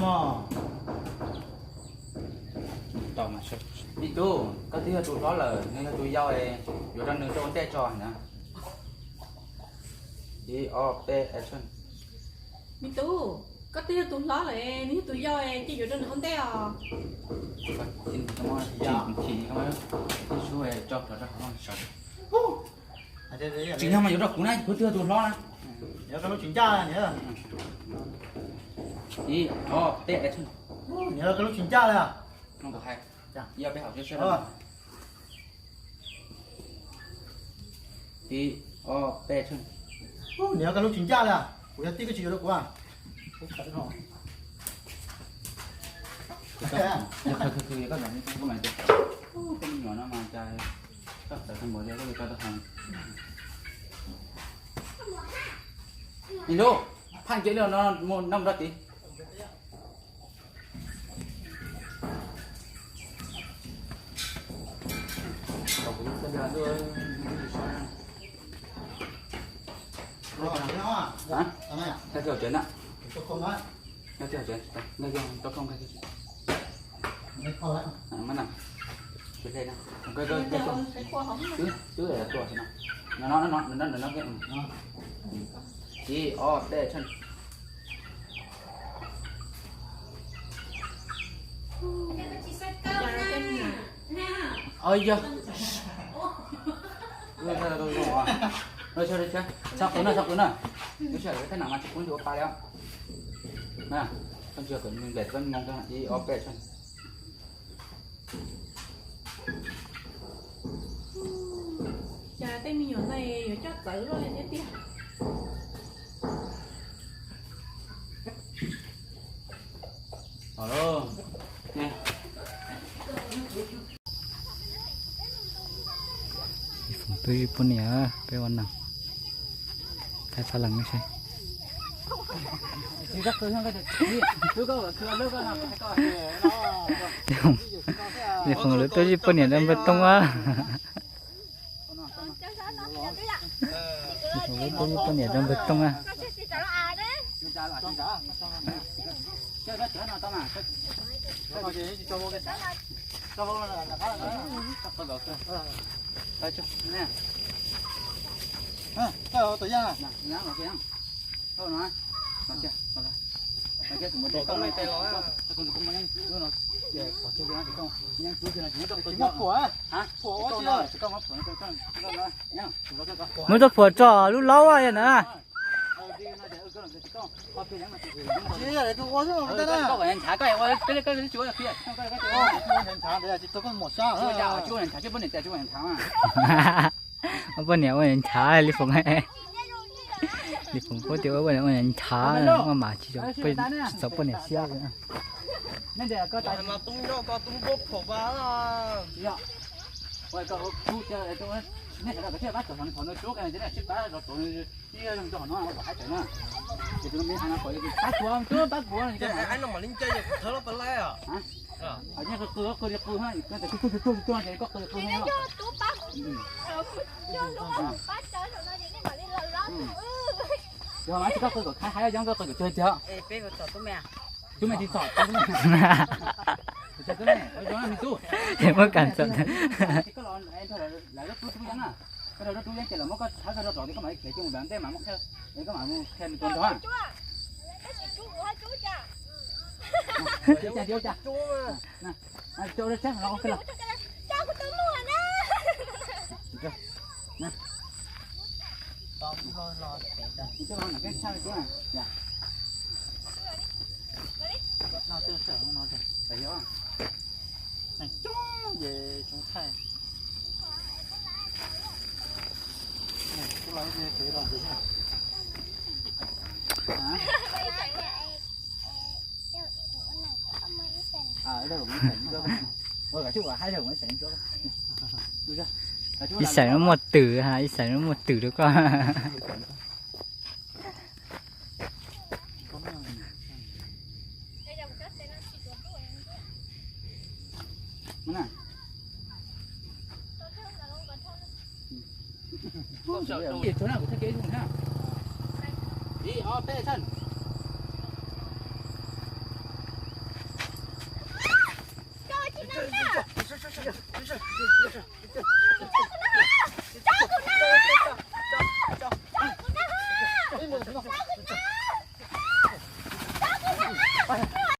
Me tub, koj twb yog tus hlob lawm, nws yog tus yau es yuav rau nws ua ntej tso na. Ib, ob, peb, action. Me tub, koj twb yog tus hlob lawm, nws yog tus yau es cia yuav rau nws ua ntej os. Tsis yog mas yuav rau kuv na, kuv twb yog tus hlob na. Ib, ob, peb, action. Ib, ob, peb, action. Niam, koj hlub tsis ncaj li, kuv yog tij koj tsis yuav rau kuv. Koj me nyuam no mas cas koj txawm tau npaum li koj li koj tau hais. Ib hnub phaj nce li no mus noj rau tid. Hả? Ngay kia hộp chén ạ. Ngay kia hộp chén. Ngay kia, cho không ngay kia. Mày khỏi lại. À, mày nằm. Chuyển đây nè. Cứ, cứ để tuột thế nào. Nó, nó, nó, nó, nó, nó, nó, cái, ừ. Chỉ, ô, để chân. Ôi giời. Ui, sao tôi không à? Rồi, sao đây chứ? Sao tôi nữa, sao tôi nữa? Tôi sẽ cái thằng nào mà chụp cũng chụp ba đéo. Nè, con chưa có mình để con ngon cho nó đi, ô, kệ chân. Cas tej me nyuam no yuav coj txawv luaj li thiab tiag. Foom twb poj niam peb ua neeg. Thaij pab leeg seb. Foom lawv tuaj zij poj niam rau npawg Tooj a. Foom lawv tuaj zij poj niam rau npawg Tooj a. Muab tuaj phuam tso lub laub a na. Ua poj niam ua ntshav li Foom. Li Foom paub tias ua poj niam ua ntshav, ua mas tsis txaus poj niam siab. Yog mas tsis koj qw kom khaiv hais, yog koj qw kom cuag tiag. Tus me tsis txom. Muab kam txom. Koj los rau tub yeeb na, koj rau tub yeeb ces lawv muab koj thav koj rau tom, koj mam li khiav cia mus nram ntej mas muab qhia, koj mam mus qhia nws tus nrog. Ib xeem no muaj twm ha, ib xeem no muaj twm rau koj.